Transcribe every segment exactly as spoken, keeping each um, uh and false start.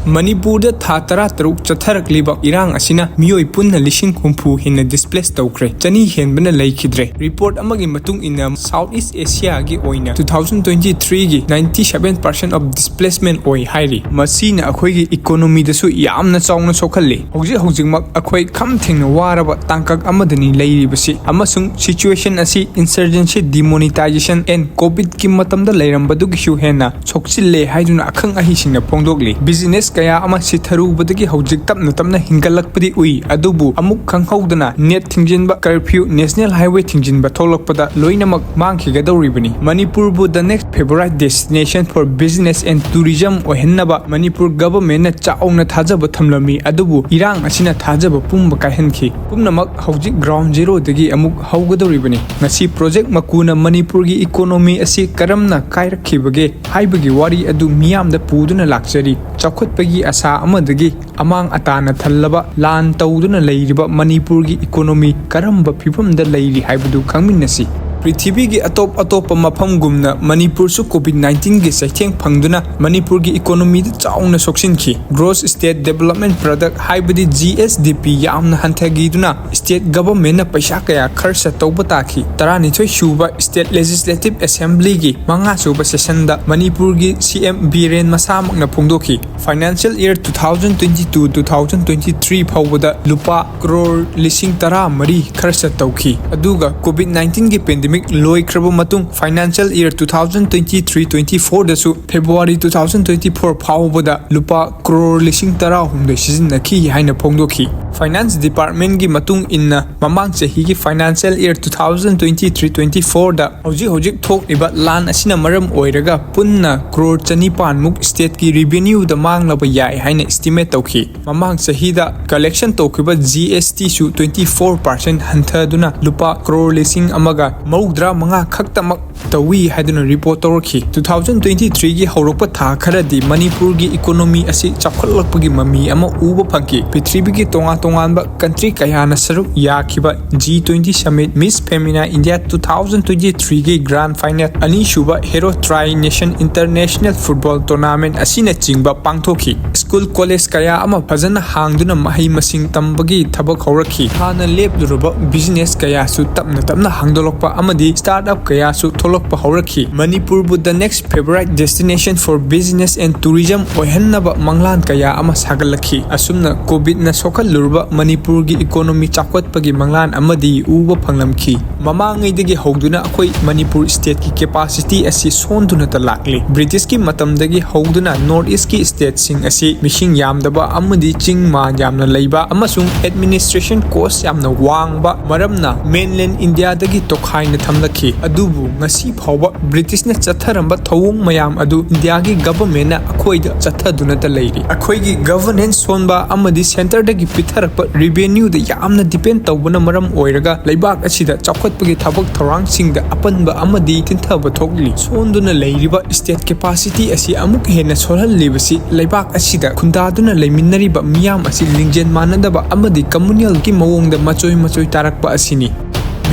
ꯃꯅꯤꯄꯨꯔꯗ ꯊꯥ ꯇꯔꯥ ꯇꯔꯨꯛ ꯆꯠꯊꯔꯛꯂꯤꯕ ꯏꯔꯥꯡ ꯑꯁꯤꯅ ꯃꯤꯑꯣꯏ ꯄꯨꯟꯅ ꯂꯤꯁꯤꯡ ꯍꯨꯝꯐꯨ ꯍꯦꯟꯅ ꯗꯤꯁꯄ꯭ꯂꯦꯁ ꯇꯧꯈ꯭ꯔꯦ, ꯆꯅꯤ ꯍꯦꯟꯕꯅ ꯂꯩꯈꯤꯗ꯭ꯔꯦ꯫ ꯔꯤꯄꯣꯔꯠ ꯑꯃꯒꯤ ꯃꯇꯨꯡ ꯏꯟꯅ, ꯁꯥꯎꯠ ꯏꯁ ꯑꯦꯁꯤꯌꯥꯒꯤ ꯑꯣꯏꯅ two thousand twenty three ꯒꯤ ninety seven percent of displacement ꯑꯣꯏ ꯍꯥꯏꯔꯤ꯫ ꯃꯁꯤꯅ ꯑꯩꯈꯣꯏꯒꯤ ꯏꯀꯣꯅꯣꯃꯤꯗꯁꯨ ꯌꯥꯝꯅ ꯆꯥꯎꯅ ꯁꯣꯛꯍꯜꯂꯤ꯫ ꯍꯧꯖꯤꯛ ꯍꯧꯖꯤꯛꯃꯛ ꯑꯩꯈꯣꯏ ꯈꯝ ꯊꯦꯡꯅ ꯋꯥꯔꯕ ꯇꯥꯡꯀꯛ ꯑꯃꯗꯅꯤ ꯂꯩꯔꯤꯕꯁꯤ, ꯑꯃꯁꯨꯡ ꯁꯤꯆꯨꯋꯦꯁꯟ ꯑꯁꯤ insurgency, demonetization and COVID ꯀꯤ ꯃꯇꯝꯗ ꯂꯩꯔꯝꯕꯗꯨꯒꯤꯁꯨ ꯍꯦꯟꯅ ꯁꯣꯛꯆꯤꯜꯂꯦ ꯍꯥꯏꯗꯨꯅ ꯑꯈꯪ ꯑꯍꯩꯁꯤꯡꯅ ꯐꯣꯡꯗꯣꯛꯂꯤ꯫ ꯕꯤꯖꯤꯅꯦꯁ ꯀꯌꯥ ꯑꯃ ꯁꯤꯊꯔꯨꯕꯗꯒꯤ ꯍꯧꯖꯤꯛ ꯇꯞꯅ ꯇꯞꯅ ꯍꯤꯡꯒꯠꯂꯛꯄꯗꯤ ꯎꯏ, ꯑꯗꯨꯕꯨ ꯑꯃꯨꯛ ꯈꯪꯍꯧꯗꯅ ꯅꯦꯠ ꯊꯤꯡꯖꯤꯟꯕ, ꯀꯔꯐ꯭ꯌꯨ, ꯅꯦꯁꯅꯦꯜ ꯍꯥꯏꯋꯦ ꯊꯤꯡꯖꯤꯟꯕ ꯊꯣꯛꯂꯛꯄꯗ ꯂꯣꯏꯅꯃꯛ ꯃꯥꯡꯈꯤꯒꯗꯧꯔꯤꯕꯅꯤ꯫ ꯃꯅꯤꯄꯨꯔꯕꯨ the next favorite destination for business and tourism ꯑꯣꯏꯍꯟꯅꯕ ꯃꯅꯤꯄꯨꯔ ꯒꯚꯔꯟꯃꯦꯟꯠꯅ ꯆꯥꯎꯅ ꯊꯥꯖꯕ ꯊꯝꯂꯝꯃꯤ, ꯑꯗꯨꯕꯨ ꯏꯔꯥꯡ ꯑꯁꯤꯅ ꯊꯥꯖꯕ ꯄꯨꯝꯕ ꯀꯥꯏꯍꯟꯈꯤ꯫ ꯄꯨꯝꯅꯃꯛ ꯍꯧꯖꯤꯛ ꯒ꯭ꯔꯥꯎꯟ ꯖꯤꯔꯣꯗꯒꯤ ꯑꯃꯨꯛ ꯍꯧꯒꯗꯧꯔꯤꯕꯅꯤ꯫ ꯉꯁꯤ ꯄ꯭ꯔꯣꯖꯦꯛ ꯃꯀꯨꯅ ꯃꯅꯤꯄꯨꯔꯒꯤ ꯏꯀꯣꯅꯣꯃꯤ ꯑꯁꯤ ꯀꯔꯝꯅ ꯀꯥꯏꯔꯛꯈꯤꯕꯒꯦ ꯍꯥꯏꯕꯒꯤ ꯋꯥꯔꯤ ꯑꯗꯨ ꯃꯤꯌꯥꯝꯗ ꯄꯨꯗꯨꯅ ꯂꯥꯛꯆꯔꯤ꯫ ꯆꯥꯎꯈꯠꯄꯒꯤ ꯑꯁꯥ ꯑꯃꯗꯒꯤ ꯑꯃꯥꯡ ꯑꯇꯥꯅ ꯊꯜꯂꯕ ꯂꯥꯟ ꯇꯧꯗꯨꯅ ꯂꯩꯔꯤꯕ ꯃꯅꯤꯄꯨꯔꯒꯤ ꯏꯀꯣꯅꯣꯃꯤ ꯀꯔꯝꯕ ꯐꯤꯕꯝꯗ ꯂꯩꯔꯤ ꯍꯥꯏꯕꯗꯨ ꯈꯪꯃꯤꯟꯅꯁꯤ꯫ ꯄ꯭ꯔꯤꯊꯤꯕꯤꯒꯤ ꯑꯇꯣꯞ ꯑꯇꯣꯞꯄ ꯃꯐꯝꯒꯨꯝꯅ ꯃꯅꯤꯄꯨꯔꯁꯨ COVID nineteen ꯒꯤ ꯆꯩꯊꯦꯡ ꯐꯪꯗꯨꯅ ꯃꯅꯤꯄꯨꯔꯒꯤ ꯏꯀꯣꯅꯣꯃꯤꯗ ꯆꯥꯎꯅ ꯁꯣꯛꯆꯤꯟꯈꯤ꯫ Gross State Development Product ꯍꯥꯏꯕꯗꯤ G S D P ꯌꯥꯝꯅ ꯍꯟꯊꯈꯤꯗꯨꯅ ꯁ꯭ꯇꯦꯠ ꯒꯚꯔꯟꯃꯦꯟꯠꯅ ꯄꯩꯁꯥ ꯀꯌꯥ ꯈꯔꯆ ꯇꯧꯕ ꯇꯥꯈꯤ꯫ ꯇꯔꯥꯅꯤꯊꯣꯏ ꯁꯨꯕ ꯁ꯭ꯇꯦꯠ ꯂꯦꯖꯤꯁꯂꯦꯇꯤꯚ ꯑꯦꯁꯦꯝꯕ꯭ꯂꯤꯒꯤ ꯃꯉꯥ ꯁꯨꯕ ꯁꯦꯁꯟꯗ ꯃꯅꯤꯄꯨꯔꯒꯤ ꯁꯤ ꯑꯦꯝ ꯕꯤꯔꯦꯟ ꯃꯁꯥꯃꯛꯅ ꯐꯣꯡꯗꯣꯛꯈꯤ꯫ Financial year two thousand twenty two two thousand twenty three ꯐꯥꯎꯕꯗ ꯂꯨꯄꯥ ꯀ꯭ꯔꯣꯔ ꯂꯤꯁꯤꯡ ꯇꯔꯥ ꯃꯔꯤ ꯈꯔꯆ ꯇꯧꯈꯤ꯫ ꯑꯗꯨꯒ COVID nineteen ꯒꯤ ꯄꯦꯟꯗꯦꯃꯤꯛ ꯂꯣꯏꯈ꯭ꯔꯕ ꯃꯇꯨꯡ, financial year two thousand twenty three twenty four ꯗꯁꯨ February two thousand twenty four ꯐꯥꯎꯕꯗ ꯂꯨꯄꯥ ꯀ꯭ꯔꯣꯔ ꯂꯤꯁꯤꯡ ꯇꯔꯥꯍꯨꯝꯗꯣꯏ ꯁꯤꯖꯤꯟꯅꯈꯤ ꯍꯥꯏꯅ ꯐꯣꯡꯗꯣꯛꯈꯤ꯫ ꯐꯥꯏꯅꯥꯟꯁ ꯗꯤꯄꯥꯔꯠꯃꯦꯟꯠꯀꯤ ꯃꯇꯨꯡ ꯏꯟꯅ, ꯃꯃꯥꯡ ꯆꯍꯤꯒꯤ financial year two thousand twenty three twenty four ꯗ ꯍꯧꯖꯤꯛ ꯍꯧꯖꯤꯛ ꯊꯣꯛꯂꯤꯕ ꯂꯥꯟ ꯑꯁꯤꯅ ꯃꯔꯝ ꯑꯣꯏꯔꯒ ꯄꯨꯟꯅ ꯀ꯭ꯔꯣꯔ ꯆꯅꯤꯄꯥꯟꯃꯨꯛ ꯁ꯭ꯇꯦꯠꯀꯤ ꯔꯤꯚꯦꯅ꯭ꯌꯨꯗ ꯃꯥꯡꯂꯕ ꯌꯥꯏ ꯍꯥꯏꯅ ꯏꯁꯇꯤꯃꯦꯠ ꯇꯧꯈꯤ꯫ ꯃꯃꯥꯡ ꯆꯍꯤꯗ ꯀꯂꯦꯛꯁꯟ ꯇꯧꯈꯤꯕ G S T ꯁꯨ twenty four percent ꯍꯟꯊꯗꯨꯅ ꯂꯨꯄꯥ ꯀ꯭ꯔꯣꯔ ꯂꯤꯁꯤꯡ ꯑꯃꯒ ꯃꯧꯗ꯭ꯔꯥ ꯃꯉꯥ ꯈꯛꯇꯃꯛ ꯇꯧꯏ ꯍꯥꯏꯗꯨꯅ ꯔꯤꯄꯣꯔꯠ ꯇꯧꯔꯛꯈꯤ꯫ Two thousand twenty three ꯒꯤ ꯍꯧꯔꯛꯄ ꯊꯥ ꯈꯔꯗꯤ ꯃꯅꯤꯄꯨꯔꯒꯤ ꯏꯀꯣꯅꯣꯃꯤ ꯑꯁꯤ ꯆꯥꯎꯈꯠꯂꯛꯄꯒꯤ ꯃꯃꯤ ꯑꯃ ꯎꯕ ꯐꯪꯈꯤ꯫ ꯄ꯭ꯔꯤꯊꯤꯕꯤꯒꯤ ꯇꯣꯉꯥꯟ ꯇꯣꯉꯥꯟꯕ ꯀꯟꯇ꯭ꯔꯤ ꯀꯌꯥꯅ ꯁꯔꯨꯛ ꯌꯥꯈꯤꯕ G twenty Summit Miss Femina India two thousand twenty three ꯒꯤ ꯒ꯭ꯔꯥꯟ ꯐꯥꯏꯅꯦꯜ, ꯑꯅꯤꯁꯨꯕ Hero Tri Nation International Football Tournament ꯑꯁꯤꯅꯆꯤꯡꯕ ꯄꯥꯡꯊꯣꯛꯈꯤ꯫ ꯁ꯭ꯀꯨꯜ ꯀꯣꯂꯦꯖ ꯀꯌꯥ ꯑꯃ ꯐꯖꯅ ꯍꯥꯡꯗꯨꯅ ꯃꯍꯩ ꯃꯁꯤꯡ ꯇꯝꯕꯒꯤ ꯊꯕꯛ ꯍꯧꯔꯛꯈꯤ꯫ ꯍꯥꯟꯅ ꯂꯦꯞꯂꯨꯔꯕ ꯕꯤꯖꯤꯅꯦꯁ ꯀꯌꯥꯁꯨ ꯇꯞꯅ ꯇꯞꯅ ꯍꯥꯡꯗꯣꯛꯂꯛꯄ ꯑꯃꯗꯤ ꯁ꯭ꯇꯥꯔꯠ ꯑꯞ ꯀꯌꯥꯁꯨ ꯊꯣꯛꯂꯛꯄ ꯍꯧꯔꯛꯈꯤ꯫ ꯃꯅꯤꯄꯨꯔꯕꯨ the next favourite destination for business and tourism ꯑꯣꯏꯍꯟꯅꯕ ꯃꯪꯂꯥꯟ ꯀꯌꯥ ꯑꯃ ꯁꯥꯒꯠꯂꯛꯈꯤ꯫ ꯑꯁꯨꯝꯅ ꯀꯣꯚꯤꯗꯅ ꯁꯣꯛꯍꯜꯂꯨꯔꯕ ꯃꯅꯤꯄꯨꯔꯒꯤ ꯏꯀꯣꯅꯣꯃꯤ ꯆꯥꯎꯈꯠꯄꯒꯤ ꯃꯪꯂꯥꯟ ꯑꯃꯗꯤ ꯎꯕ ꯐꯪꯂꯝꯈꯤ꯫ ꯃꯃꯥꯡꯉꯩꯗꯒꯤ ꯍꯧꯗꯨꯅ ꯑꯩꯈꯣꯏ ꯃꯅꯤꯄꯨꯔ ꯁ꯭ꯇꯦꯠꯀꯤ ꯀꯦꯄꯥꯁꯤꯇꯤ ꯑꯁꯤ ꯁꯣꯟꯗꯨꯅꯇ ꯂꯥꯛꯂꯤ꯫ ꯕ꯭ꯔꯤꯇꯤꯁꯀꯤ ꯃꯇꯝꯗꯒꯤ ꯍꯧꯗꯨꯅ ꯅꯣꯔꯠ ꯏꯁ꯭ꯠꯀꯤ ꯁ꯭ꯇꯦꯠꯁꯤꯡ ꯑꯁꯤ ꯃꯤꯁꯤꯡ ꯌꯥꯝꯗꯕ ꯑꯃꯗꯤ ꯆꯤꯡ ꯃꯥꯟ ꯌꯥꯝꯅ ꯂꯩꯕ ꯑꯃꯁꯨꯡ ꯑꯦꯗꯃꯤꯅꯤꯁꯇ꯭ꯔꯦꯁꯟ ꯀꯣꯁ꯭ꯠ ꯌꯥꯝꯅ ꯋꯥꯡꯕ ꯃꯔꯝꯅ ꯃꯦꯟꯂꯦꯟ ꯏꯟꯗꯤꯌꯥꯗꯒꯤ ꯇꯣꯈꯥꯏꯅ ꯊꯝꯂꯛꯈꯤ꯫ ꯑꯗꯨꯕꯨ ꯉꯁꯤ ꯐꯥꯎꯕ ꯕ꯭ꯔꯤꯇꯤꯁꯅ ꯆꯠꯊꯔꯝꯕ ꯊꯧꯑꯣꯡ ꯃꯌꯥꯝ ꯑꯗꯨ ꯏꯟꯗꯤꯌꯥꯒꯤ ꯒꯚꯔꯟꯃꯦꯟꯠꯅ ꯑꯩꯈꯣꯏꯗ ꯆꯠꯊꯗꯨꯅꯇ ꯂꯩꯔꯤ꯫ ꯑꯩꯈꯣꯏꯒꯤ ꯒꯚꯔꯅꯦꯟꯁ ꯁꯣꯟꯕ ꯑꯃꯗꯤ ꯁꯦꯟꯇꯔꯗꯒꯤ ꯄꯤꯊꯔꯛꯄ ꯔꯤꯚꯦꯅ꯭ꯌꯨꯗ ꯌꯥꯝꯅ ꯗꯤꯄꯦꯟ ꯇꯧꯕꯅ ꯃꯔꯝ ꯑꯣꯏꯔꯒ ꯂꯩꯕꯥꯛ ꯑꯁꯤꯗ ꯆꯥꯎꯈꯠꯄꯒꯤ ꯊꯕꯛ ꯊꯧꯔꯥꯡꯁꯤꯡꯗ ꯑꯄꯟꯕ ꯑꯃꯗꯤ ꯊꯤꯟꯊꯕ ꯊꯣꯛꯂꯤ꯫ ꯁꯣꯟꯗꯨꯅ ꯂꯩꯔꯤꯕ ꯁ꯭ꯇꯦꯠ ꯀꯦꯄꯥꯁꯤꯇꯤ ꯑꯁꯤ ꯑꯃꯨꯛ ꯍꯦꯟꯅ ꯁꯣꯜꯍꯜꯂꯤꯕꯁꯤ ꯂꯩꯕꯥꯛ ꯑꯁꯤꯗ ꯈꯨꯟꯗꯥꯗꯨꯅ ꯂꯩꯃꯤꯟꯅꯔꯤꯕ ꯃꯤꯌꯥꯝ ꯑꯁꯤ ꯂꯤꯡꯖꯦꯜ ꯃꯥꯟꯅꯗꯕ ꯑꯃꯗꯤ ꯀꯝꯃꯨꯅꯦꯜꯒꯤ ꯃꯑꯣꯡꯗ ꯃꯆꯣꯏ ꯃꯆꯣꯏ ꯇꯥꯔꯛꯄ ꯑꯁꯤꯅꯤ꯫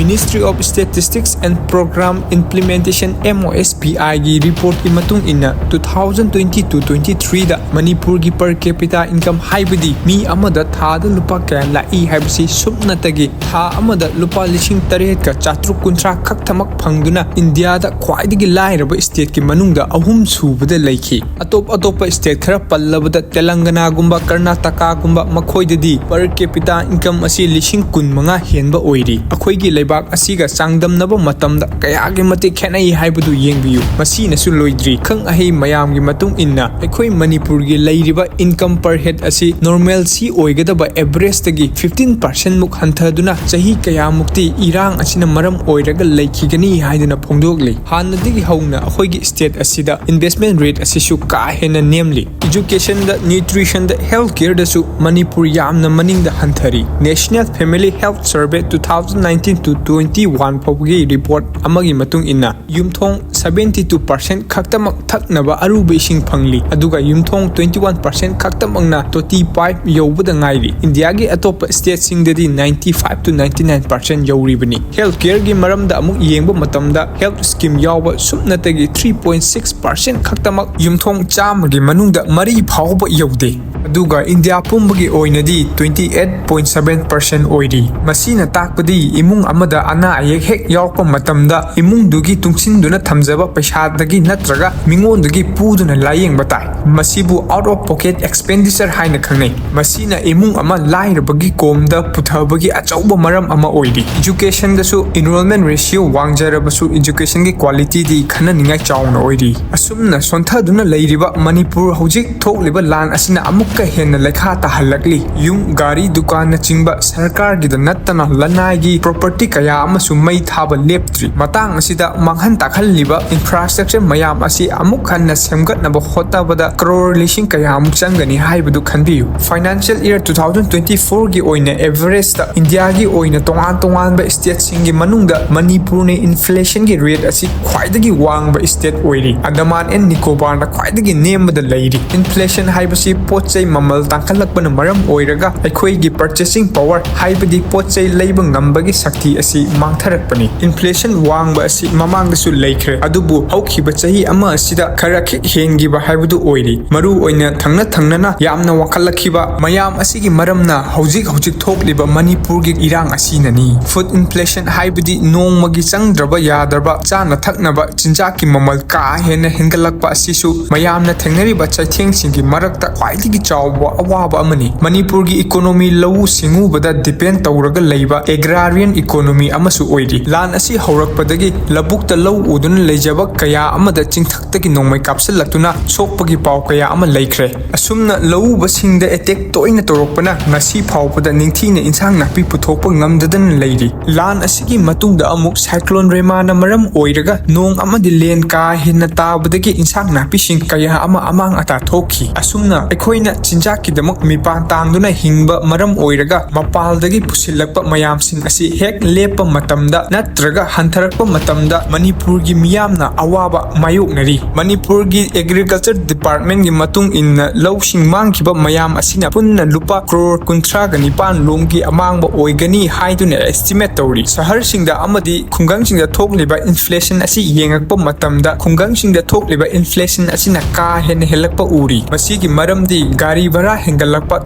Ministry of Statistics and Program Implementation, M O S P I ꯒꯤ ꯔꯤꯄꯣꯔꯠꯀꯤ ꯃꯇꯨꯡ ꯏꯟꯅ, two thousand twenty two twenty three ꯗ ꯃꯅꯤꯄꯨꯔꯒꯤ per capita income, ꯍꯥꯏꯕꯗꯤ ꯃꯤ ꯑꯃꯗ ꯊꯥꯗ ꯂꯨꯄꯥ ꯀꯌꯥ ꯂꯥꯛꯏ ꯍꯥꯏꯕꯁꯤ ꯁꯨꯞꯅꯇꯒꯤ ꯊꯥ ꯑꯃꯗ ꯂꯨꯄꯥ ꯂꯤꯁꯤꯡ ꯇꯔꯦꯠꯀ ꯆꯥꯇ꯭ꯔꯨꯛ ꯀꯨꯟꯊ꯭ꯔꯥ ꯈꯛꯇꯃꯛ ꯐꯪꯗꯨꯅ ꯏꯟꯗꯤꯌꯥꯗ ꯈ꯭ꯋꯥꯏꯗꯒꯤ ꯂꯥꯏꯔꯕ ꯁ꯭ꯇꯦꯠꯀꯤ ꯃꯅꯨꯡꯗ ꯑꯍꯨꯝ ꯁꯨꯕꯗ ꯂꯩꯈꯤ꯫ ꯑꯇꯣꯞ ꯑꯇꯣꯞꯄ ꯁ꯭ꯇꯦꯠ ꯈꯔ ꯄꯜꯂꯕꯗ ꯇꯦꯂꯪꯒꯅꯥꯒꯨꯝꯕ, ꯀꯔꯅꯥꯇꯀꯥꯒꯨꯝꯕ, ꯃꯈꯣꯏꯗꯗꯤ per capita income ꯑꯁꯤ ꯂꯤꯁꯤꯡ ꯀꯨꯟ ꯃꯉꯥ ꯍꯦꯟꯕ ꯑꯣꯏꯔꯤ꯫ ꯑꯩꯈꯣꯏꯒꯤ ꯂꯩꯕꯥꯛ ꯑꯁꯤꯒ ꯆꯥꯡꯗꯝꯅꯕ ꯃꯇꯝꯗ ꯀꯌꯥꯒꯤ ꯃꯇꯤꯛ ꯈꯦꯠꯅꯩ ꯍꯥꯏꯕꯗꯨ ꯌꯦꯡꯕꯤꯌꯨ꯫ ꯃꯁꯤꯅꯁꯨ ꯂꯣꯏꯗ꯭ꯔꯤ꯫ ꯑꯈꯪ ꯑꯍꯩ ꯃꯌꯥꯝꯒꯤ ꯃꯇꯨꯡ ꯏꯟꯅ, ꯑꯩꯈꯣꯏ ꯃꯅꯤꯄꯨꯔꯒꯤ ꯂꯩꯔꯤꯕ income per head ꯑꯁꯤ normalcy ꯑꯣꯏꯒꯗꯕ average ꯇꯒꯤ fifteen percent ꯃꯨꯛ ꯍꯟꯊꯗꯨꯅ ꯆꯍꯤ ꯀꯌꯥꯃꯨꯛꯇꯤ ꯏꯔꯥꯡ ꯑꯁꯤꯅ ꯃꯔꯝ ꯑꯣꯏꯔꯒ ꯂꯩꯈꯤꯒꯅꯤ ꯍꯥꯏꯗꯨꯅ ꯐꯣꯡꯗꯣꯛꯂꯤ꯫ ꯍꯥꯟꯅꯗꯒꯤ ꯍꯧꯅ ꯑꯩꯈꯣꯏꯒꯤ ꯁ꯭ꯇꯦꯠ ꯑꯁꯤꯗ investment rate ꯑꯁꯤꯁꯨ ꯀꯥ ꯍꯦꯟꯅ ꯅꯦꯝꯂꯤ꯫ Education ꯗ, nutrition ꯗ, health care ꯗꯁꯨ ꯃꯅꯤꯄꯨꯔ ꯌꯥꯝꯅ ꯃꯅꯤꯡꯗ ꯍꯟꯊꯔꯤ꯫ National Family Health Survey two thousand nineteen two twenty one ꯐꯥꯎꯕꯒꯤ ꯔꯤꯄꯣꯔꯠ ꯑꯃꯒꯤ ꯃꯇꯨꯡ ꯏꯟꯅ, ꯌꯨꯝꯊꯣꯡ ꯁꯕꯦꯟꯇꯤ ꯇꯨ ꯄꯥꯔꯁꯦꯟ ꯈꯛꯇꯃꯛ ꯊꯛꯅꯕ ꯑꯔꯨꯕ ꯏꯁꯤꯡ ꯐꯪꯂꯤ, ꯑꯗꯨꯒ ꯌꯨꯝꯊꯣꯡ ꯇ꯭ꯋꯦꯟꯇꯤ ꯋꯥꯟ ꯄꯥꯔꯁꯦꯟ ꯈꯛꯇꯃꯛꯅ ꯇꯣꯇꯤ ꯄꯥꯏꯞ ꯌꯧꯕꯗ ꯉꯥꯏꯔꯤ꯫ ꯏꯟꯗꯤꯌꯥꯒꯤ ꯑꯇꯣꯞꯄ ꯁ꯭ꯇꯦꯠꯁꯤꯡꯗꯗꯤ ninety five to ninety nine percent ꯌꯧꯔꯤꯕꯅꯤ꯫ ꯍꯦꯜꯊ ꯀꯦꯌꯔꯒꯤ ꯃꯔꯝꯗ ꯑꯃꯨꯛ ꯌꯦꯡꯕ ꯃꯇꯝꯗ, ꯍꯦꯜꯊ ꯁ꯭ꯀꯤꯝ ꯌꯥꯎꯕ ꯁꯨꯞꯅꯇꯒꯤ ꯊ꯭ꯔꯤ ꯄꯣꯏꯟ ꯁꯤꯛꯁ ꯄꯥꯔꯁꯦꯟ ꯈꯛꯇꯃꯛ ꯌꯨꯝꯊꯣꯡ ꯆꯥꯝꯃꯒꯤ ꯃꯅꯨꯡꯗ ꯃꯔꯤ ꯐꯥꯎꯕ ꯌꯧꯗꯦ꯫ ꯑꯗꯨꯒ ꯏꯟꯗꯤꯌꯥ ꯄꯨꯝꯕꯒꯤ ꯑꯣꯏꯅꯗꯤ twenty eight point seven percent ꯑꯣꯏꯔꯤ꯫ ꯃꯁꯤꯅ ꯇꯥꯛꯄꯗꯤ ꯏꯃꯨꯡ ꯑꯃꯗ ꯑꯅꯥ ꯑꯌꯦꯛ ꯍꯦꯛ ꯌꯥꯎꯔꯛꯄ ꯃꯇꯝꯗ, ꯏꯃꯨꯡꯗꯨꯒꯤ ꯇꯨꯡꯁꯤꯟꯗꯨꯅ ꯊꯝꯖꯕ ꯄꯩꯁꯥꯗꯒꯤ ꯅꯠꯇ꯭ꯔꯒ ꯃꯤꯉꯣꯟꯗꯒꯤ ꯄꯨꯗꯨꯅ ꯂꯥꯌꯦꯡꯕ ꯇꯥꯏ꯫ ꯃꯁꯤꯕꯨ out of pocket expenditure ꯍꯥꯏꯅ ꯈꯪꯅꯩ꯫ ꯃꯁꯤꯅ ꯏꯃꯨꯡ ꯑꯃ ꯂꯥꯏꯔꯕꯒꯤ ꯀꯣꯝꯗ ꯄꯨꯊꯕꯒꯤ ꯑꯆꯧꯕ ꯃꯔꯝ ꯑꯃ ꯑꯣꯏꯔꯤ꯫ ꯏꯖꯨꯀꯦꯁꯟꯗꯁꯨ enrollment ratio ꯋꯥꯡꯖꯔꯕꯁꯨ, ꯏꯖꯨꯀꯦꯁꯟꯒꯤ ꯀ꯭ꯋꯥꯂꯤꯇꯤꯗꯤ ꯈꯟꯅꯅꯤꯡꯉꯥꯏ ꯆꯥꯎꯅ ꯑꯣꯏꯔꯤ꯫ ꯑꯁꯨꯝꯅ ꯁꯣꯟꯊꯗꯨꯅ ꯂꯩꯔꯤꯕ ꯃꯅꯤꯄꯨꯔ ꯍꯧꯖꯤꯛ ꯊꯣꯛꯂꯤꯕ ꯂꯥꯟ ꯑꯁꯤꯅ ꯑꯃꯨꯛꯀ ꯍꯦꯟꯅ ꯂꯩꯈꯥ ꯇꯥꯍꯜꯂꯛꯂꯤ꯫ ꯌꯨꯝ, ꯒꯥꯔꯤ, ꯗꯨꯀꯥꯟꯅꯆꯤꯡꯕ ꯁꯔꯀꯥꯔꯒꯤꯗ ꯅꯠꯇꯅ ꯂꯅꯥꯏꯒꯤ property ꯀꯌꯥ ꯑꯃꯁꯨ ꯃꯩ ꯊꯥꯕ ꯂꯦꯞꯇ꯭ꯔꯤ꯫ ꯃꯇꯥꯡ ꯑꯁꯤꯗ ꯃꯥꯡꯍꯟ ꯇꯥꯛꯍꯜꯂꯤꯕ infrastructure ꯃꯌꯥꯝ ꯑꯁꯤ ꯑꯃꯨꯛ ꯍꯟꯅ ꯁꯦꯝꯒꯠꯅꯕ ꯍꯣꯠꯅꯕꯗ ꯀ꯭ꯔꯣꯔ ꯂꯤꯁꯤꯡ ꯀꯌꯥ ꯑꯃꯨꯛ ꯆꯪꯒꯅꯤ ꯍꯥꯏꯕꯗꯨ ꯈꯟꯕꯤꯌꯨ꯫ Financial year two thousand twenty fourꯒꯤ ꯑꯣꯏꯅ average ꯏꯟꯗꯤꯌꯥꯒꯤ ꯑꯣꯏꯅ ꯇꯣꯉꯥꯟ ꯇꯣꯉꯥꯟꯕ ꯁ꯭ꯇꯦꯠꯁꯤꯡꯒꯤ ꯃꯅꯨꯡꯗ ꯃꯅꯤꯄꯨꯔꯅ inflationꯒꯤ rate ꯑꯁꯤ ꯈ꯭ꯋꯥꯏꯗꯒꯤ ꯋꯥꯡꯕ state ꯑꯣꯏꯔꯤ꯫ ꯑꯟꯗꯃꯥꯟ and ꯅꯤꯀꯣꯕꯥꯔꯅ ꯈ꯭ꯋꯥꯏꯗꯒꯤ ꯅꯦꯝꯕꯗ ꯂꯩꯔꯤ꯫ Inflation ꯍꯥꯏꯕꯁꯤ ꯄꯣꯠ ꯆꯩ ꯃꯃꯜ ꯇꯥꯡꯈꯠꯂꯛꯄꯅ ꯃꯔꯝ ꯑꯣꯏꯔꯒ ꯑꯩꯈꯣꯏꯒꯤ purchasing power, ꯍꯥꯏꯕꯗꯤ ꯄꯣꯠ ꯆꯩ ꯂꯩꯕ ꯉꯝꯕꯒꯤ ꯁꯛꯇꯤ ꯑꯁꯤ ꯃꯥꯡꯊꯔꯛꯄꯅꯤ꯫ Inflation ꯋꯥꯡꯕ ꯑꯁꯤ ꯃꯃꯥꯡꯗꯁꯨ ꯂꯩꯈ꯭ꯔꯦ, ꯑꯗꯨꯕꯨ ꯍꯧꯈꯤꯕ ꯆꯍꯤ ꯑꯃ ꯑꯁꯤꯗ ꯈꯔ ꯈꯤꯛ ꯍꯦꯟꯈꯤꯕ ꯍꯥꯏꯕꯗꯨ ꯑꯣꯏꯔꯤ꯫ ꯃꯔꯨ ꯑꯣꯏꯅ ꯊꯪꯅ ꯊꯪꯅꯅ ꯌꯥꯝꯅ ꯋꯥꯡꯈꯠꯂꯛꯈꯤꯕ ꯃꯌꯥꯝ ꯑꯁꯤꯒꯤ ꯃꯔꯝꯅ ꯍꯧꯖꯤꯛ ꯍꯧꯖꯤꯛ ꯊꯣꯛꯂꯤꯕ ꯃꯅꯤꯄꯨꯔꯒꯤ ꯏꯔꯥꯡ ꯑꯁꯤꯅꯅꯤ꯫ Food inflation ꯍꯥꯏꯕꯗꯤ ꯅꯣꯡꯃꯒꯤ ꯆꯪꯗ꯭ꯔꯕ ꯌꯥꯗ꯭ꯔꯕ ꯆꯥꯅ ꯊꯛꯅꯕ ꯆꯤꯟꯖꯥꯛꯀꯤ ꯃꯃꯜ ꯀꯥ ꯍꯦꯟꯅ ꯍꯦꯟꯒꯠꯂꯛꯄ ꯑꯁꯤꯁꯨ ꯃꯌꯥꯝꯅ ꯊꯦꯡꯅꯔꯤꯕ ꯆꯩꯊꯦꯡꯁꯤꯡꯒꯤ ꯃꯔꯛꯇ ꯈ꯭ꯋꯥꯏꯗꯒꯤ ꯆꯥꯎꯕ ꯑꯋꯥꯕ ꯑꯃꯅꯤ꯫ ꯃꯅꯤꯄꯨꯔꯒꯤ economy ꯂꯧꯎ ꯁꯤꯡꯎꯕꯗ depend ꯇꯧꯔꯒ ꯂꯩꯕ agrarian economy ꯑꯃꯁꯨ ꯑꯣꯏꯔꯤ꯫ ꯂꯥꯟ ꯑꯁꯤ ꯍꯧꯔꯛꯄꯗꯒꯤ ꯂꯧꯕꯨꯛꯇ ꯂꯧ ꯎꯗꯨꯅ ꯂꯩꯖꯕ ꯀꯌꯥ ꯑꯃꯗ ꯆꯤꯡꯊꯛꯇꯒꯤ ꯅꯣꯡꯃꯩ ꯀꯥꯞꯁꯤꯜꯂꯛꯇꯨꯅ ꯁꯣꯛꯄꯒꯤ ꯄꯥꯎ ꯀꯌꯥ ꯑꯃ ꯂꯩꯈ꯭ꯔꯦ꯫ ꯑꯁꯨꯝꯅ ꯂꯧꯎꯕꯁꯤꯡꯗ attack ꯇꯣꯏꯅ ꯇꯧꯔꯛꯄꯅ ꯉꯁꯤ ꯐꯥꯎꯕꯗ ꯅꯤꯡꯊꯤꯅ ꯏꯟꯁꯥꯡ ꯅꯥꯄꯤ ꯄꯨꯊꯣꯛꯄ ꯉꯝꯗꯗꯅ ꯂꯩꯔꯤ꯫ ꯂꯥꯟ ꯑꯁꯤꯒꯤ ꯃꯇꯨꯡꯗ ꯑꯃꯨꯛ cyclone ꯔꯦꯃꯥꯅ ꯃꯔꯝ ꯑꯣꯏꯔꯒ ꯅꯣꯡ ꯑꯃꯗꯤ ꯂꯦꯟ ꯀꯥ ꯍꯦꯟꯅ ꯇꯥꯕꯗꯒꯤ ꯏꯟꯁꯥꯡ ꯅꯥꯄꯤꯁꯤꯡ ꯀꯌꯥ ꯑꯃ ꯑꯃꯥꯡ ꯑꯇꯥ ꯊꯣꯛꯈꯤ꯫ ꯑꯁꯨꯝꯅ ꯑꯩꯈꯣꯏꯅ ꯆꯤꯟꯖꯥꯛꯀꯤꯗꯃꯛ ꯃꯤꯄꯥꯟ ꯇꯥꯡꯗꯨꯅ ꯍꯤꯡꯕ ꯃꯔꯝ ꯑꯣꯏꯔꯒ ꯃꯄꯥꯟꯗꯒꯤ ꯄꯨꯁꯤꯜꯂꯛꯄ ꯃꯌꯥꯝꯁꯤꯡ ꯑꯁꯤ ꯍꯦꯛ ꯂꯦꯞꯄ ꯃꯇꯝꯗ ꯅꯠꯇ꯭ꯔꯒ ꯍꯟꯊꯔꯛꯄ ꯃꯇꯝꯗ ꯃꯅꯤꯄꯨꯔꯒꯤ ꯃꯤꯌꯥꯝꯅ ꯑꯋꯥꯕ ꯃꯥꯌꯣꯛꯅꯔꯤ꯫ ꯃꯅꯤꯄꯨꯔꯒꯤ Agriculture Departmentꯀꯤ ꯃꯇꯨꯡ ꯏꯟꯅ ꯂꯧꯁꯤꯡ ꯃꯥꯡꯈꯤꯕ ꯃꯌꯥꯝ ꯑꯁꯤꯅ ꯄꯨꯟꯅ ꯂꯨꯄꯥ ꯀ꯭ꯔꯣꯔ ꯀꯨꯟꯊ꯭ꯔꯥꯒ ꯅꯤꯄꯥꯟ ꯂꯣꯝꯒꯤ ꯑꯃꯥꯡꯕ ꯑꯣꯏꯒꯅꯤ ꯍꯥꯏꯗꯨꯅ estimate ꯇꯧꯔꯤ꯫ ꯁꯍꯔꯁꯤꯡꯗ ꯑꯃꯗꯤ ꯈꯨꯡꯒꯪꯁꯤꯡꯗ ꯊꯣꯛꯂꯤꯕ inflation ꯑꯁꯤ ꯌꯦꯡꯉꯛꯄ ꯃꯇꯝꯗ ꯈꯨꯡꯒꯪꯁꯤꯡꯗ ꯊꯣꯛꯂꯤꯕ inflation ꯑꯁꯤꯅ ꯀꯥ ꯍꯦꯟꯅ ꯍꯦꯜꯂꯛꯄ ꯎꯔꯤ꯫ ꯃꯁꯤꯒꯤ ꯃꯔꯝꯗꯤ ꯒꯥꯔꯤ ꯚꯔꯥ ꯍꯦꯟꯒꯠꯂꯛꯄ,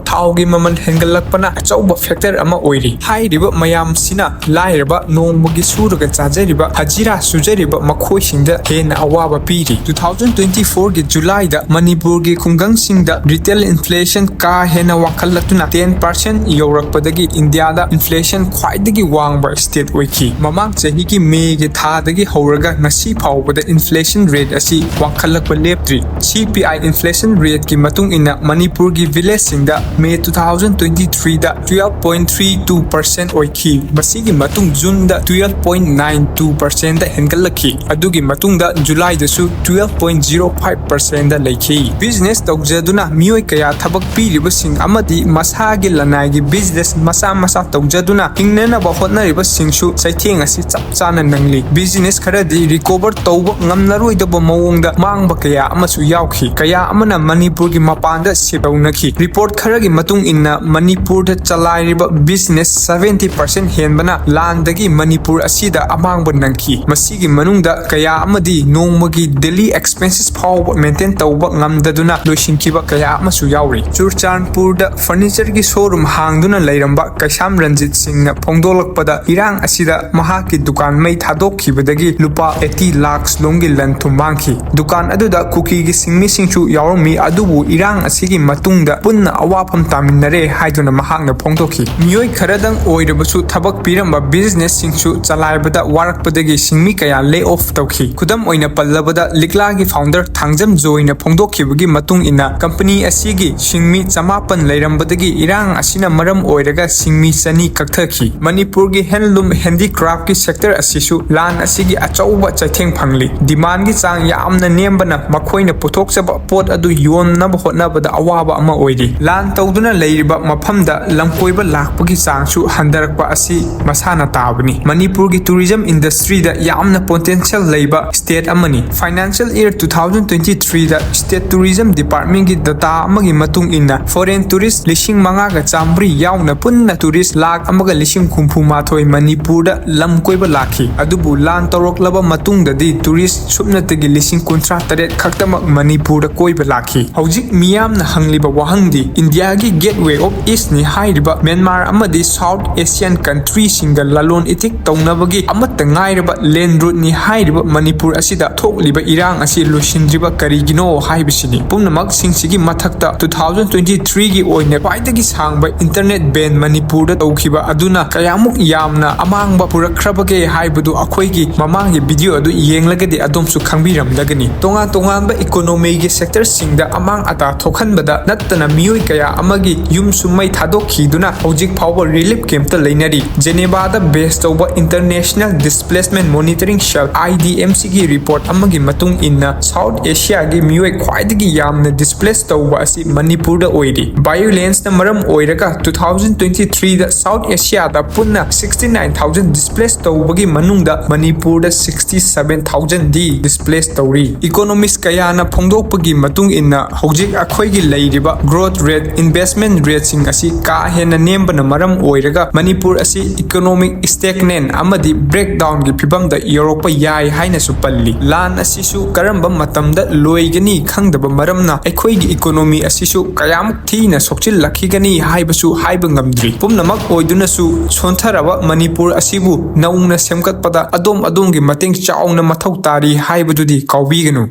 ꯊꯥꯎꯒꯤ ꯃꯃꯜ ꯍꯦꯟꯒꯠꯂꯛꯄꯅ ꯑꯆꯧꯕ factor ꯑꯃ ꯑꯣꯏꯔꯤ꯫ ꯍꯥꯏꯔꯤꯕ ꯃꯌꯥꯝꯁꯤꯅ ꯂꯥꯏꯔꯕ, ꯅꯣꯡꯃꯒꯤ ꯁꯨꯔꯒ ꯆꯥꯖꯔꯤꯕ, ꯍꯖꯤꯔꯥ ꯁꯨꯖꯔꯤꯕ ꯃꯈꯣꯏꯁꯤꯡꯗ ꯍꯦꯟꯅ ꯑꯋꯥꯕ ꯄꯤꯔꯤ꯫ Two thousand twenty fourꯒꯤ Julyꯗ ꯃꯅꯤꯄꯨꯔꯒꯤ ꯈꯨꯡꯒꯪꯁꯤꯡꯗ retail inflation ꯀꯥ ꯍꯦꯟꯅ ꯋꯥꯡꯈꯠꯂꯛꯇꯨꯅ ten percent ꯌꯧꯔꯛꯄꯗꯒꯤ ꯏꯟꯗꯤꯌꯥꯗ inflation ꯈ꯭ꯋꯥꯏꯗꯒꯤ ꯋꯥꯡꯕ state ꯑꯣꯏꯈꯤ꯫ ꯃꯃꯥꯡ ꯆꯍꯤꯒꯤ Mayꯒꯤ ꯊꯥꯗꯒꯤ ꯍꯧꯔꯒ ꯉꯁꯤ ꯐꯥꯎꯕꯗ inflation rate ꯑꯁꯤ ꯋꯥꯡꯈꯠꯂꯛꯄ ꯂꯦꯞꯇ꯭ꯔꯤ꯫ C P I inflation rateꯀꯤ ꯃꯇꯨꯡ ꯏꯟꯅ ꯃꯅꯤꯄꯨꯔꯒꯤ villageꯁꯤꯡꯗ May two thousand twenty threeꯗ twelve point three two percent ꯑꯣꯏꯈꯤ꯫ ꯃꯁꯤꯒꯤ ꯃꯇꯨꯡ Juneꯗ twelve point nine two percentꯗ ꯍꯦꯟꯒꯠꯂꯛꯈꯤ꯫ ꯑꯗꯨꯒꯤ ꯃꯇꯨꯡꯗ Julyꯗꯁꯨ twelve point zero five percentꯗ ꯂꯩꯈꯤ꯫ Business ꯇꯧꯖꯗꯨꯅ ꯃꯤꯑꯣꯏ ꯀꯌꯥ ꯊꯕꯛ ꯄꯤꯔꯤꯕꯁꯤꯡ ꯑꯃꯗꯤ ꯃꯁꯥꯒꯤ ꯂꯅꯥꯏꯒꯤ business ꯃꯆꯥ ꯃꯆꯥ ꯇꯧꯖꯗꯨꯅ ꯍꯤꯡꯅꯅꯕ ꯍꯣꯠꯅꯔꯤꯕꯁꯤꯡꯁꯨ ꯆꯩꯊꯦꯡ ꯑꯁꯤ ꯆꯞ ꯆꯥꯅ ꯅꯪꯂꯤ꯫ Business ꯈꯔꯗꯤ recover ꯇꯧꯕ ꯉꯝꯂꯔꯣꯏꯗꯕ ꯃꯑꯣꯡꯗ ꯃꯥꯡꯕ ꯀꯌꯥ ꯑꯃꯁꯨ ꯌꯥꯎꯈꯤ꯫ ꯀꯌꯥ ꯑꯃꯅ ꯃꯅꯤꯄꯨꯔꯒꯤ ꯃꯄꯥꯟꯗ shift ꯇꯧꯅꯈꯤ꯫ Report ꯈꯔꯒꯤ ꯃꯇꯨꯡ ꯏꯟꯅ ꯃꯅꯤꯄꯨꯔꯗ ꯆꯂꯥꯏꯔꯤꯕ business seventy percent ꯍꯦꯟꯕꯅ ꯂꯥꯟꯗꯒꯤ ꯃꯅꯤꯄꯨꯔ ꯑꯁꯤꯗ ꯑꯃꯥꯡꯕ ꯅꯪꯈꯤ꯫ ꯃꯁꯤꯒꯤ ꯃꯅꯨꯡꯗ ꯀꯌꯥ ꯑꯃꯗꯤ ꯅꯣꯡꯃꯒꯤ daily expenses ꯐꯥꯎꯕ maintain ꯇꯧꯕ ꯉꯝꯗꯗꯨꯅ ꯂꯣꯏꯁꯤꯟꯈꯤꯕ ꯀꯌꯥ ꯑꯃꯁꯨ ꯌꯥꯎꯔꯤ꯫ ꯆꯨꯔꯆꯥꯟꯄꯨꯔꯗ furnitureꯒꯤ showroom ꯍꯥꯡꯗꯨꯅ ꯂꯩꯔꯝꯕ ꯀꯩꯁꯥꯝ ꯔꯟꯖꯤꯠ ꯁꯤꯡꯅ ꯐꯣꯡꯗꯣꯛꯂꯛꯄꯗ ꯏꯔꯥꯡ ꯑꯁꯤꯗ ꯃꯍꯥꯛꯀꯤ ꯗꯨꯀꯥꯟ ꯃꯩ ꯊꯥꯗꯣꯛꯈꯤꯕꯗꯒꯤ ꯂꯨꯄꯥ eighty lakhs ꯂꯣꯝꯒꯤ ꯂꯟ ꯊꯨꯝ ꯃꯥꯡꯈꯤ꯫ ꯗꯨꯀꯥꯟ ꯑꯗꯨꯗ ꯀꯨꯀꯤꯒꯤ ꯁꯤꯟꯃꯤꯁꯤꯡꯁꯨ ꯌꯥꯎꯔꯝꯃꯤ, ꯑꯗꯨꯕꯨ ꯏꯔꯥꯡ ꯑꯁꯤꯒꯤ ꯃꯇꯨꯡꯗ ꯄꯨꯟꯅ ꯑꯋꯥꯐꯝ ꯇꯥꯃꯤꯟꯅꯔꯦ ꯍꯥꯏꯗꯨꯅ ꯃꯍꯥꯛꯅ ꯐꯣꯡꯗꯣꯛꯈꯤ꯫ ꯃꯤꯑꯣꯏ ꯈꯔꯗꯪ ꯑꯣꯏꯔꯕꯁꯨ ꯊꯕꯛ ꯄꯤꯔꯝꯕ businessꯁꯤꯡꯁꯨ ꯆꯂꯥꯏꯕꯗ ꯋꯥꯔꯛꯄꯗꯒꯤ ꯁꯤꯟꯃꯤ ꯀꯌꯥ lay off ꯇꯧꯈꯤ꯫ ꯈꯨꯗꯝ ꯑꯣꯏꯅ ꯄꯜꯂꯕꯗ ꯂꯤꯛꯂꯥꯒꯤ founder ꯊꯥꯡꯖꯝ ꯖꯣꯏꯅ ꯐꯣꯡꯗꯣꯛꯈꯤꯕꯒꯤ ꯃꯇꯨꯡ ꯏꯟꯅ company ꯑꯁꯤꯒꯤ ꯁꯤꯟꯃꯤ ꯆꯃꯥꯄꯟ ꯂꯩꯔꯝꯕꯗꯒꯤ ꯏꯔꯥꯡ ꯑꯁꯤꯅ ꯃꯔꯝ ꯑꯣꯏꯔꯒ ꯁꯤꯟꯃꯤ ꯆꯅꯤ ꯀꯛꯊꯈꯤ꯫ ꯃꯅꯤꯄꯨꯔꯒꯤ handloom handicraftꯀꯤ sector ꯑꯁꯤꯁꯨ ꯂꯥꯟ ꯑꯁꯤꯒꯤ ꯑꯆꯧꯕ ꯆꯩꯊꯦꯡ ꯐꯪꯂꯤ꯫ Demandꯒꯤ ꯆꯥꯡ ꯌꯥꯝꯅ ꯅꯦꯝꯕꯅ ꯃꯈꯣꯏꯅ ꯄꯨꯊꯣꯛꯆꯕ ꯄꯣꯠ ꯑꯗꯨ ꯌꯣꯟꯅꯕ ꯍꯣꯠꯅꯕꯗ ꯑꯋꯥꯕ ꯑꯃ ꯑꯣꯏꯔꯤ꯫ ꯂꯥꯟ ꯇꯧꯗꯨꯅ ꯂꯩꯔꯤꯕ ꯃꯐꯝꯗ ꯂꯝꯀꯣꯏꯕ ꯂꯥꯛꯄꯒꯤ ꯆꯥꯡꯁꯨ ꯍꯟꯊꯔꯛꯄ ꯑꯁꯤ ꯃꯁꯥꯅ ꯇꯥꯕꯅꯤ꯫ ꯃꯅꯤꯄꯨꯔꯒꯤ tourism industryꯗ ꯌꯥꯝꯅ potential ꯂꯩꯕ state ꯑꯃꯅꯤ꯫ Financial year two thousand twenty threeꯗ state tourism departmentꯀꯤ data ꯑꯃꯒꯤ ꯃꯇꯨꯡ ꯏꯟꯅ foreign tourist ꯂꯤꯁꯤꯡ ꯃꯉꯥꯒ ꯆꯥꯃꯔꯤ ꯌꯥꯎꯅ ꯄꯨꯟꯅ tourist ꯂꯥꯈ ꯑꯃꯒ ꯂꯤꯁꯤꯡ ꯍꯨꯝꯐꯨ ꯃꯥꯊꯣꯏ ꯃꯅꯤꯄꯨꯔꯗ ꯂꯝ ꯀꯣꯏꯕ ꯂꯥꯛꯈꯤ꯫ ꯑꯗꯨꯕꯨ ꯂꯥꯟ ꯇꯧꯔꯛꯂꯕ ꯃꯇꯨꯡꯗꯗꯤ tourist ꯁꯨꯞꯅꯇꯒꯤ ꯂꯤꯁꯤꯡ ꯀꯨꯟꯊ꯭ꯔꯥ ꯇꯔꯦꯠ ꯈꯛꯇꯃꯛ ꯃꯅꯤꯄꯨꯔꯗ ꯀꯣꯏꯕ ꯂꯥꯛꯈꯤ꯫ ꯍꯧꯖꯤꯛ ꯃꯤꯌꯥꯝꯅ ꯍꯪꯂꯤꯕ ꯋꯥꯍꯪꯗꯤ Indiaꯒꯤ gateway of Eastꯅꯤ ꯍꯥꯏꯔꯤꯕ ꯃ꯭ꯌꯥꯟꯃꯥꯔ ꯑꯃꯗꯤ South Asian countryꯁꯤꯡꯒ ꯂꯂꯣꯟ ꯏꯇꯤꯛ ꯇꯧꯅꯕꯒꯤ ꯑꯃꯠꯇ ꯉꯥꯏꯔꯕ land routeꯅꯤ ꯍꯥꯏꯔꯤꯕ ꯃꯅꯤꯄꯨꯔ ꯑꯁꯤꯗ ꯊꯣꯛꯂꯤꯕ ꯏꯔꯥꯡ ꯑꯁꯤ ꯂꯣꯏꯁꯤꯟꯗ꯭ꯔꯤꯕ ꯀꯔꯤꯒꯤꯅꯣ ꯍꯥꯏꯕꯁꯤꯅꯤ꯫ ꯄꯨꯝꯅꯃꯛꯁꯤꯡꯁꯤꯒꯤ ꯃꯊꯛꯇ two thousand twenty threeꯒꯤ ꯑꯣꯏꯅ ꯈ꯭ꯋꯥꯏꯗꯒꯤ ꯁꯥꯡꯕ internet ban ꯃꯅꯤꯄꯨꯔꯗ ꯇꯧꯈꯤꯕ ꯑꯗꯨꯅ ꯀꯌꯥꯃꯨꯛ ꯌꯥꯝꯅ ꯑꯃꯥꯡꯕ ꯄꯨꯔꯛꯈ꯭ꯔꯕꯒꯦ ꯍꯥꯏꯕꯗꯨ ꯑꯩꯈꯣꯏꯒꯤ ꯃꯃꯥꯡꯒꯤ video ꯑꯗꯨ ꯌꯦꯡꯂꯒꯗꯤ ꯑꯗꯣꯝꯁꯨ ꯈꯪꯕꯤꯔꯝꯂꯒꯅꯤ꯫ ꯇꯣꯉꯥꯟ ꯇꯣꯉꯥꯟꯕ economyꯒꯤ sectorꯁꯤꯡꯗ ꯑꯃꯥꯡ ꯑꯇꯥ ꯊꯣꯛꯍꯟꯕꯗ ꯅꯠꯇꯅ ꯃꯤꯑꯣꯏ ꯀꯌꯥ ꯑꯃꯒꯤ ꯌꯨꯝꯁꯨ ꯃꯩ ꯊꯥꯗꯣꯛꯈꯤꯗꯨꯅ ꯍꯧꯖꯤꯛ ꯐꯥꯎꯕ relief campꯇ ꯂꯩꯅꯔꯤ꯫ Genevaꯗ base ꯇꯧꯕ International Displacement Monitoring Cell, IDMCꯒꯤ report ꯑꯃꯒꯤ ꯃꯇꯨꯡ ꯏꯟꯅ South Asiaꯒꯤ ꯃꯤꯑꯣꯏ ꯈ꯭ꯋꯥꯏꯗꯒꯤ ꯌꯥꯝꯅ displace ꯇꯧꯕ ꯑꯁꯤ ꯃꯅꯤꯄꯨꯔꯗ ꯑꯣꯏꯔꯤ꯫ Violenceꯅ ꯃꯔꯝ ꯑꯣꯏꯔꯒ two thousand twenty threeꯗ South Asiaꯗ ꯄꯨꯟꯅ sixty nine thousand displace ꯇꯧꯕꯒꯤ ꯃꯅꯨꯡꯗ ꯃꯅꯤꯄꯨꯔꯗ sixty seven thousandꯗꯤ displace ꯇꯧꯔꯤ꯫ Economist ꯀꯌꯥꯅ ꯐꯣꯡꯗꯣꯛꯄꯒꯤ ꯃꯇꯨꯡ ꯏꯟꯅ ꯍꯧꯖꯤꯛ ꯑꯩꯈꯣꯏꯒꯤ ꯂꯩꯔꯤꯕ growth rate, investment rateꯁꯤꯡ ꯑꯁꯤ ꯀꯥ ꯍꯦꯟꯅ ꯅꯦꯝꯕꯅ ꯃꯔꯝ ꯑꯣꯏꯔꯒ ꯃꯅꯤꯄꯨꯔ ꯑꯁꯤ economic stagnant ꯑꯃꯗꯤ breakdownꯒꯤ ꯐꯤꯕꯝꯗ ꯌꯧꯔꯛꯄ ꯌꯥꯏ ꯍꯥꯏꯅꯁꯨ ꯄꯜꯂꯤ꯫ ꯂꯥꯟ ꯑꯁꯤꯁꯨ ꯀꯔꯝꯕ ꯃꯇꯝꯗ ꯂꯣꯏꯒꯅꯤ ꯈꯪꯗꯕ ꯃꯔꯝꯅ ꯑꯩꯈꯣꯏꯒꯤ economy ꯑꯁꯤꯁꯨ ꯀꯌꯥꯃꯨꯛ ꯊꯤꯅ ꯁꯣꯛꯆꯤꯜꯂꯛꯈꯤꯒꯅꯤ ꯍꯥꯏꯕꯁꯨ ꯍꯥꯏꯕ ꯉꯝꯗ꯭ꯔꯤ꯫ ꯄꯨꯝꯅꯃꯛ ꯑꯣꯏꯗꯨꯅꯁꯨ ꯁꯣꯟꯊꯔꯕ ꯃꯅꯤꯄꯨꯔ ꯑꯁꯤꯕꯨ ꯅꯧꯅ ꯁꯦꯝꯒꯠꯄꯗ ꯑꯗꯣꯝ ꯑꯗꯣꯝꯒꯤ ꯃꯇꯦꯡ ꯆꯥꯎꯅ ꯃꯊꯧ ꯇꯥꯔꯤ ꯍꯥꯏꯕꯗꯨꯗꯤ ꯀꯥꯎꯕꯤꯒꯅꯨ꯫